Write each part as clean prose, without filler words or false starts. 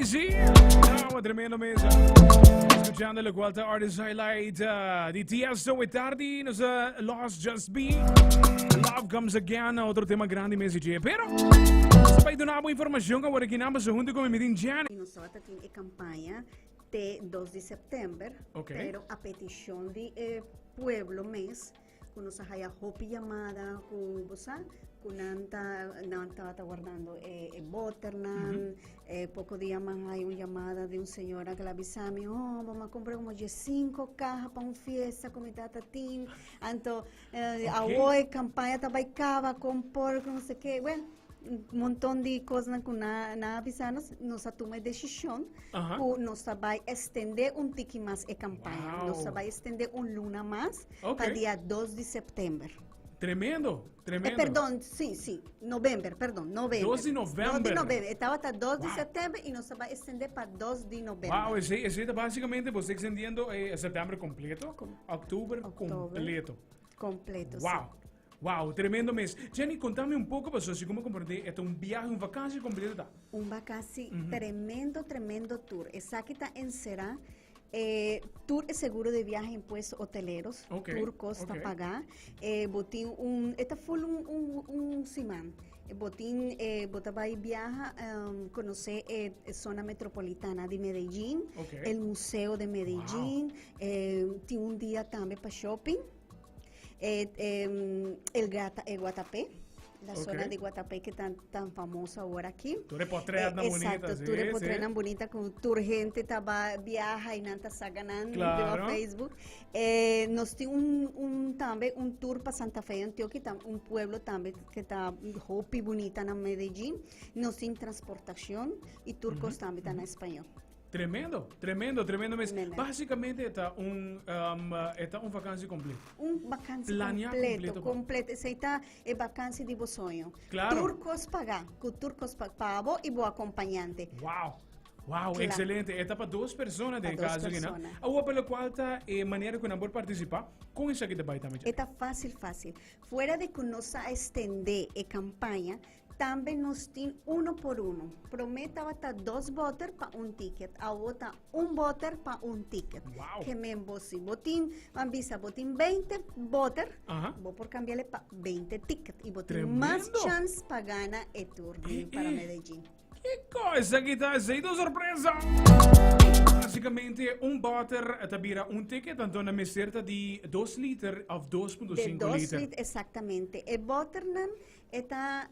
Jay-Z. No, tremendo mes. Escuchando lo cual ta Artist Highlight di Tiesto e tardi. Nos Lost Just Be. Love Comes Again, otro tema grandi mes di Jay. Pero, sa bay duna bo informacion awor aki nan paso hunto con mi mitin Jenny. Y nos tabata tin e campaña te 2 di september, pero a peticion di e pueblo mes, Ku nos a haya hopi yamada ku bo sa ku nan ta nan tabata wardando e e boternan. E poko dia mi a haya un yamada di un señora ku el a bisa mi, oh bo mi a kumpra komo diesinko kaha pa un fiesta ku mi tata tin. Anto awo e kampaña ta bai kaba kon por ku no sé ke. Bueno, un monton di kosnan ku nan a bisa nos, nos a tuma e desishon ku nos ta bai estendé un tiki mas e kampaña. Nos ta bai estendé un luna mas. Pa dia 2 di september. Tremendo, tremendo. Eh, perdon, sí, sí, november, perdon, november. 2 di november. 2 di november. E tabata 2 di september y nos ta bai extende pa 2 di november. Wow, esey, esey ta basicamente bo ta extendiendo eh, september completo, october, completo. Completo, sí. Wow. Wow, tremendo mes. Jenny, contame un poco, pasobra si como comprende, e ta un biahe, un vakantie completo ta. Un vakantie tremendo, tremendo tour. Esaki ta encera E tur e seguro de viaje, impuesto hoteleros, tur cos ta paga. E bo tin un, e ta full un, un, un siman. E bo tin, e bo ta bai viaja, conoce e zona metropolitana di Medellin, el museo de Medellin, e tin un dia tambe pa shopping. E, el Gata, e Guatapé, la zona di Guatapé que tan, tan famoso ahora aquí. Tur e potretnan bonita, Exacto, tur e potretnan bonita cu tur gente ta ba viaja y nan ta saca nan riba Facebook. Nos tin un, un tambe un tour pa Santa Fe Antioquia, tam, un pueblo tambe que ta hopi bonita na Medellín. Nos tin transportacion y tur cos tambe ta na español. Tremendo, tremendo, tremendo mes. Básicamente e ta un, um, e ta un vakantie completo. Un vakantie Planea completo, completo. completo. Esei ta e vakantie di bo soño. Claro. Tur cos pagá, cu tur cos pa, pa bo y bo acompañante. Wow. Wow, excelente. E ta pa dos persona den Pa dos caso aki, no? persona. Awo pa locual ta e manera cu nan por participa, con esaki ta bay tambe, E ta fácil, fácil. Fuera de cu nos a extende e campaña, Tambe nos tin uno por uno. Promé tabata dos boter pa un ticket, awo ta un boter pa un ticket. Wow. Ke men bo si bo tin, ban bisa bo tin 20 boter, bo por cambiale pa 20 ticket y bo tin mas Tremendo. chance pa gana e tour di para Medellín. Kiko esaki ta esei ta un sorpresa! Básicamente un boter ta bira un ticket, anto na mester ta di 2 liter of 2.5 De dos liter. liter, exactamente. E boternan E ta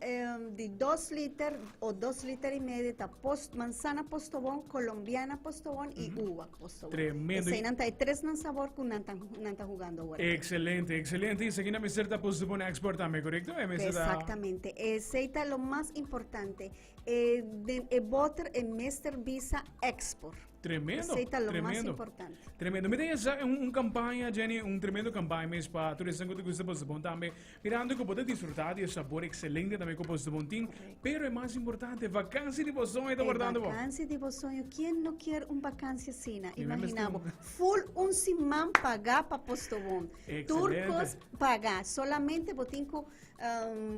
di dos liter o dos liter y medio ta post, manzana postobon, colombiana postobon y uva postobon. Tremendo. Eseinan ta e tresnan sabor cu nan ta, nan ta jugando awor. Excelente, excelente. Y esaki nan mester ta postobon export tambe, correcto? E mester ta. Exactamente. Esey ta lo mas importante. E den e boter e mester bisa export. Tremendo, Esey ta lo mas tremendo. importante. Tremendo. Mi ta esa un, un campaña, Jenny, un tremendo campaña mes pa tur esnan cu ta gusta Postobon tambe. Mirando cu bo ta disfruta di e sabor excelente tambe cu Postobon tin. Pero e mas importante, vakantie di bo soño ta E wardando bo. vakantie di bo soño. Quién no kier un vakantie asina? Mi mes Imagina bo. tin. Full un siman paga pa Postobon. Tur Excelente. cos paga. Solamente bo tin cu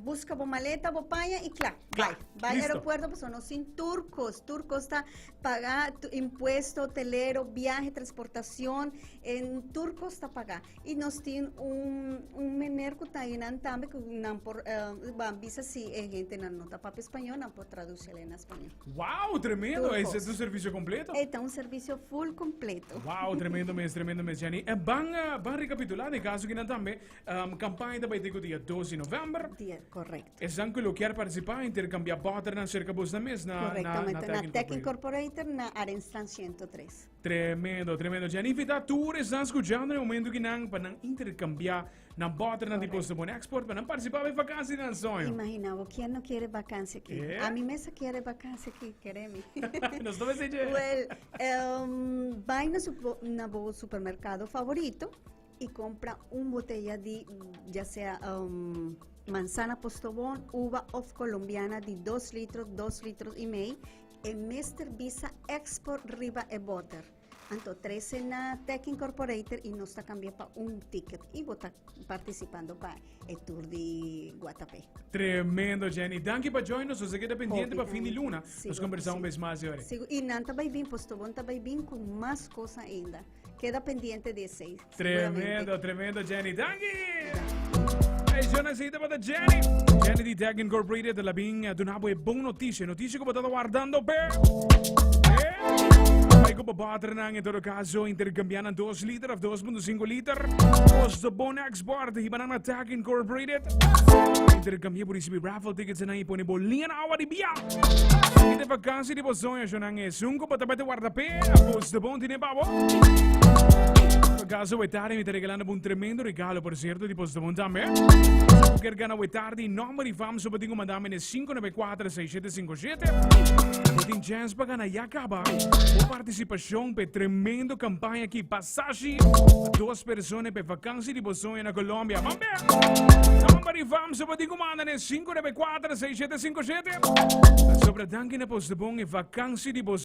Busca bo maleta, bo paña y cla. Cla. Bai. Bai Listo. aeropuerto pasobra nos sin tur cos. Tur cos ta paga, impuesto, hotelero, viaje, transportacion, en tur cos ta paga. Y nos tin un, un meneer cu ta ayinan tambe cu nan por, ban bisa si e hentenan no ta papia spañol, nan por traduciel na spañol. Wow, tremendo. Tur Ese cos. es un servicio completo. E ta un servicio full completo. Wow, tremendo mes, tremendo mes, Jenny. E ban, ban recapitula den caso kinan tambe. Campaña ta bay te cu dia 2 di november. Dia, correcto. Esnan cu lo kier participa, intercambia boternan cerca bos nan mes na, na, na Correctamente, Tech na Tech Incorporated. Incorporated na Arenstrand 103. Tremendo, tremendo. Jenny, invita tur esnan scuchando na e momento ki nan pa nan intercambia nan boternan di Postobon Export pa nan participa pa e vakantie di nan soño. Imagina bo, quién no quiere vakantie aki? Eh? Ami mes a quiere vakantie aki, keremi. Nos ta mester dje. Well, bai na su, na bo supermercado favorito y compra un botella di ya sea manzana postobón, uva of colombiana di 2 litros, 2 litros y mei, e mester bisa export riba e boter. Anto trece na Tech Incorporated y nos ta cambia pa un ticket y bo ta participando pa e tour di Guatapé. Tremendo Jenny. Danki pa join nos. Nos a keda pendiente pa fin di luna. Nos conversa un bes mas yori. Sigur. Y nan ta bay bin, Postobon ta bay bin cu mas cos ainda. Keda pendiente di esey. Tremendo, tremendo Jenny. Danki! Hey, Jonas, ahí tabata Jenny. Jenny di Tech Incorporated la bin eh, duna bo e bon noticia. Noticia ku bo tata guardando pe. Eh? Bai ku bo boter nan en todo caso intercambiar nan 2 liter of 2.5 liter. Os de bon export hiba nan na Tech Incorporated. Intercambia por recibi raffle tickets nan y pone bo linea na awa di bia. Y de vakantie di bo soño, Jonan, es un ku bo tabata guarda pe. Os de bon tine pa bo. Caso we tarde mi ta regalando un tremendo regalo, por cierto, di Postobon tambe. Si bo kier gana we tarde, nomber y fam so bo tin cu manda mi na 594-6757. Bo tin chance pa gana ya caba. Bo participacion pe tremendo campaña aki, pasashi pa dos persona pe vakantie di bo soño na Colombia. Ban be! Nomber y fam so bo tin cu manda na 594-6757. Sobra danki na Postobon e vakantie di bo.